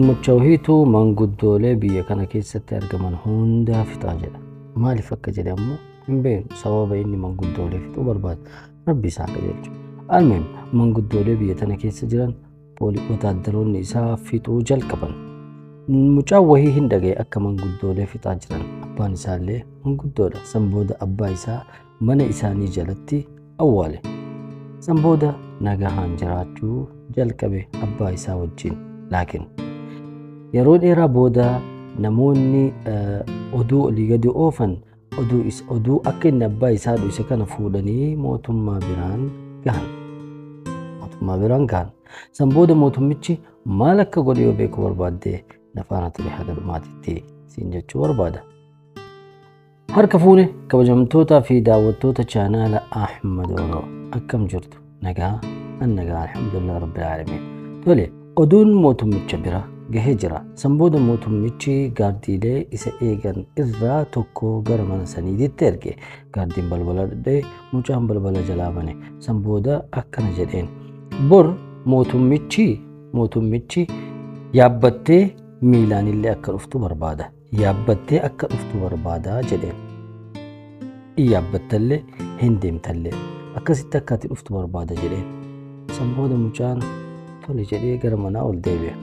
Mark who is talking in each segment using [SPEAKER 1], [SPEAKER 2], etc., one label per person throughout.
[SPEAKER 1] Mucha wahiitu manguddoolee biyya kana keessatti argaman hundaa fixaa jedha. Maaliif akka jedhe ammoo hin beeknu. Sababa inni manguddoolee fixuu barbaadu Rabbi isaa qajeelchu. Almuhim, manguddoolee biyya tana keessa jiran wotaaddaroonni isaa fixuu jalqaban. Mucaan wahii hin dhagaye akka manguddoolee fixaa jiran. Abbaan isaallee manguddoodha. San booda abbaa isaa mana isaanii jalatti awwaale. San booda nagahaan jiraachuu jalqabe abbaa isaa wajjin. Laakiin yeroo dheeraa booda namoonni oduu olii gadi oofan oduu akka inni abbaa isaa du'ise kana fuudhanii mootummaa biraan gahan. Mootummaa biraan gahan. San booda mootummichi maal akka godhe yoo beekuu barbaadde na faana ture haga dhumaatitti siin jechuu barbaada. Harka fuune kabajamtootaa fi daawwattoota chaanaala Ahmad Oro, akkam jirtu? Nagaa? An nagaa, alhamdulillah rabbil aalamiin. Tole, oduun mootummicha bira gahee jira. San booda mootummichi gaardiilee isa eegan irraa tokko gara mana saniititti erge. Gaardiin balbala dhadhee mucaan balbala jalaa bane. San booda akkana jedheen. Bor mootummichi yaabbattee miilaan illee akka dhuftu barbaada. Yaabbattee akka dhuftu barbaada jedheen. Yaabbattallee hin deemtallee akkasitti akka ati dhuftu barbaada jedheen. San booda mucaan tole jedhee gara manaa ol deebi'e.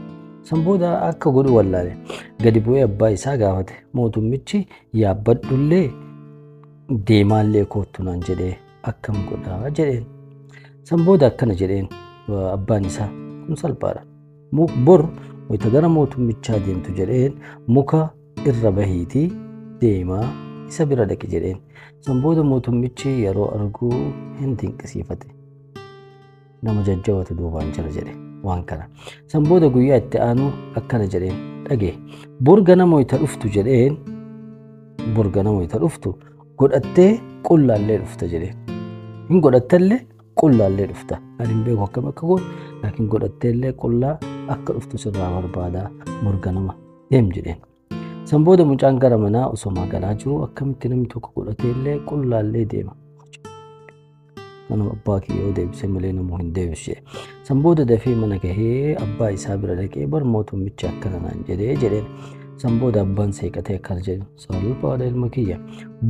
[SPEAKER 1] San booda akka godhu wallaale. Gadi bu'ee abbaa isaa gaafate. Mootummichi yaabbadhullee deemaallee koottu naan jedhee, akkam godhaa jedheen. San booda akkana jedheen abbaan isaa, kun salphaadha. Bor wayita gara mootummichaa deemtu jedheen, muka irra bahiitii deemaa isa bira dhaqi jedheen. San booda mootummichi yeroo arguu hin dinqisiifate. Nama jajjabatu duubaan jira jedhe waan kana. San booda guyyaa itti aanu akkana jedheen, dhagee, bor ganama wayita dhuftu jedheen, bor ganama wayita dhuftu godhattee qullaallee dhufta jedheen. Hin godhattallee qullaallee dhufta. Ani hin beeku akkam akka gootu, laakiin godhatteellee qullaa akka dhuftu sirraa barbaada, bor ganama deem jedheen. San booda mucaan gara manaa osoo galaa jiru, akkamitti namni tokko godhateellee qullaallee deema? Kanuma abbaa kiyya yoo deebise malee namuu hin deebisu jedhe. San booda dafee mana gahee abbaa isaa bira dhaqee, bar mootummichi akkana naan jedhee jedheen. San booda abbaan seeqatee akkana jedhe, salphaadha ilma kiyya.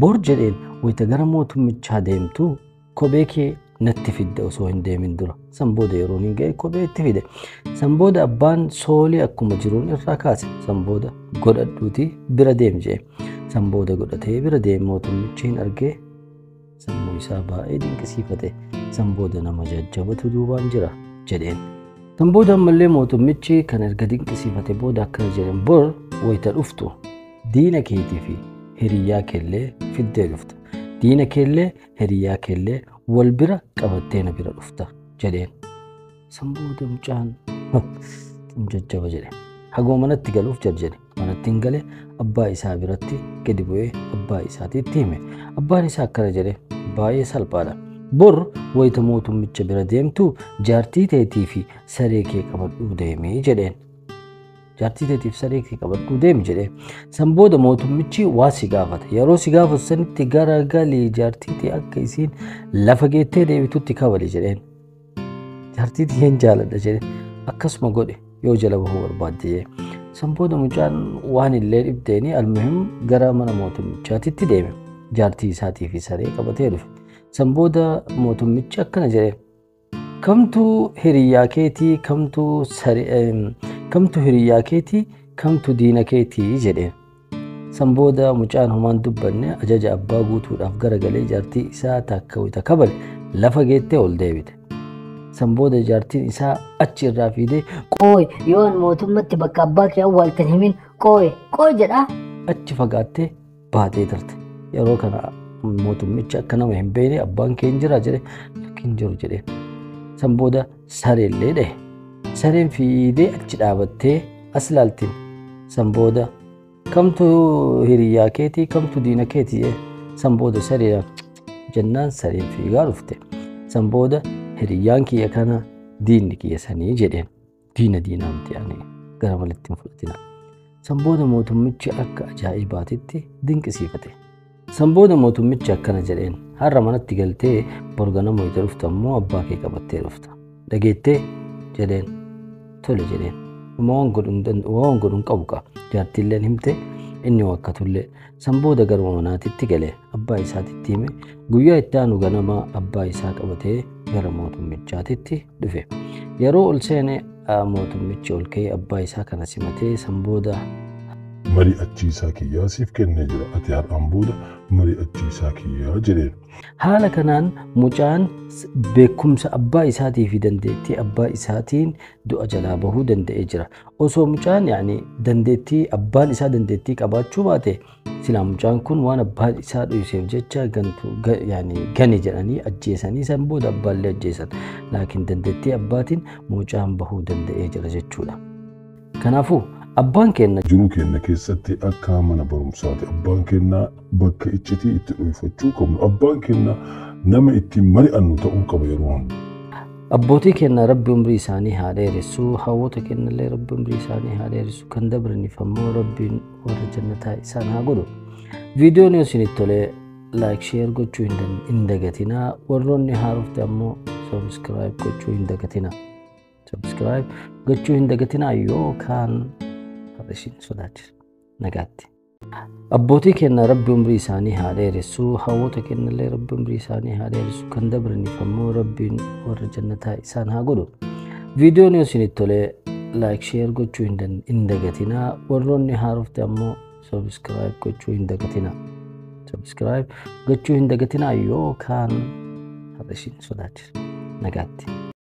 [SPEAKER 1] Bor jedheen, wayita gara mootummichaa deemtu kophee kee natti fidde osoo hin deemin dura. San booda yeroo hin ga'e kophee itti fide. San booda abbaan soolii akkuma jiruun irraa kaase. San booda godhadhuutii bira deem jedhe. San booda godhatee bira deeme. Mootummichi hin argee sammuu isaa baay'ee dinqisiifate. San booda nama jajjabatu duubaan jira jedheen. San booda ammallee mootummichi kan erga dinqisiifate booda akkana jedheen, bor wayita dhuftu diina keetii fi hiriyyaa keellee fiddee dhufta. Diina keellee hiriyyaa keellee wal bira qabattee na bira dhufta jedheen. San booda mucaan jajjaba jedhe. Hagoo manatti galuuf jedhe. Manatti hin gale, abbaa isaa biratti gadi bu'ee abbaa isaatiitti hime. Abbaan isaa akkana jedhe, baay'ee salphaadha. Bor wayita mootummicha bira deemtu jaartii teetii fi saree kee qabadhuu deemii jedheen. Jaartii teetii fi saree kee qabadhuu deemi jedheen. San booda mootummichi waa si gaafata. Yeroo si gaafatu sanitti garagalii jaartii tee akka isiin lafa geettee deebitutti kabali jedheen. Jaartii tiyyan jaaladha jedheen. Akkasuma godhe yoo jala bahuu barbaadde jedhe. San booda mucaan waan illee dhibdeeni, almuhim gara mana mootummichaatitti deeme. Jaartii isaatii fi saree qabatee dhufe. San booda mootummichi akkana jedhe. Kamtu hiriyyaa keetii, kamtu saree, kamtu hiriyyaa keetii, kamtu diina keetii jedheen. San booda mucaan homaan dubbanne, ajaja abbaa guutuudhaaf garagalee jaartii isaa takka wayita kabale lafa geettee ol deebite. San booda jaartiin isaa achi irraa fiidee
[SPEAKER 2] Qooy, yoo an mootummatti bakka abbaa kee awwaaltan himin, qooy qooy jedhaa.
[SPEAKER 1] Achi fagaattee baatee turte. Yeroo kana mootummichi akka nama hin beekne, abbaan kee hin jira jedhe, hin jiru jedheen. San booda sareellee dhahe. Sareen fiidee achi dhaabattee as ilaaltiin. San booda kamtu hiriyyaa keetii, kamtu diina keetii jedhe. San booda sareedhaan jennaan sareen fiigaa dhufte. San booda hiriyyaan kiyya kana, diinni kiyya sanii jedheen. Diina diinaa miti, ani gara malitti hin fudhatina. San booda mootummichi akka ajaa'ibaatitti dinqisiifate. San booda mootummichi akkana jedheen, har'a manatti galtee bor ganama wayita dhuftu ammoo abbaa kee qabattee dhufta. Dhageettee jedheen. Tole jedheen. Waan godhu hin qabu qa. Jaartiilleen himte inni wakkatullee. San booda garuma manaatitti gale abbaa isaatitti hime. Guyyaa itti aanu ganama abbaa isaa qabatee gara mootummichaatitti dhufe. Yeroo ol seene mootummichi ol ka'ee abbaa isaa kana simatee san booda
[SPEAKER 3] mari'achiisaa kiyyaa siif kennee jira. Ati har'aan booda mari'achiisaa kiyyaa jedheen.
[SPEAKER 1] Haala kanaan mucaan beekumsa abbaa isaatii fi dandeettii abbaa isaatiin du'a jalaa bahuu danda'ee jira. Osoo mucaan yaani dandeettii abbaan isaa dandeettii qabaachuu baate silaa mucaan kun waan abbaan isaa dho'iseef jecha gantu yaani gane jedhanii ajjeesanii san booda abbaallee ajjeesan. Laakiin dandeettii abbaatiin mucaan bahuu danda'ee jira jechuudha. Kanaafuu abbaan keenya
[SPEAKER 3] jiruu keenya keessatti akka mana barumsaati. Abbaan keenya bakka iccitii itti dhuunfachuu qabnu. Abbaan keenya nama ittiin mari'annu ta'uu qaba yeroo hunda.
[SPEAKER 1] Abbootii keenya Rabbi umrii isaanii haa dheeressu. Hawwoota keenyallee Rabbi umrii isaanii haa dheeressu. Kan dabraniif ammoo Rabbiin warra jannataa isaan haa godhu. Viidiyoon yoo isinitti tole like share gochuu hin dagatinaa. Warroonni haarofte ammoo subscribe gochuu hin dagatinaa. Subscribe gochuu hin dagatinaa yookaan isin sodaachisa. Nagaatti. Abbootii keenya Rabbi umrii isaanii haa dheeressu. Hawwoota keenyallee Rabbi umrii isaanii haa dheeressu. Kan dabraniif ammoo Rabbiin warra jannataa isaan haa godhu. Viidiyoon yoo isinitti tole like share gochuu hin dagatinaa. Warroonni haarofte ammoo subscribe gochuu hin dagatinaa. Subscribe gochuu hin dagatinaa yookaan isin sodaachisa. Nagaatti.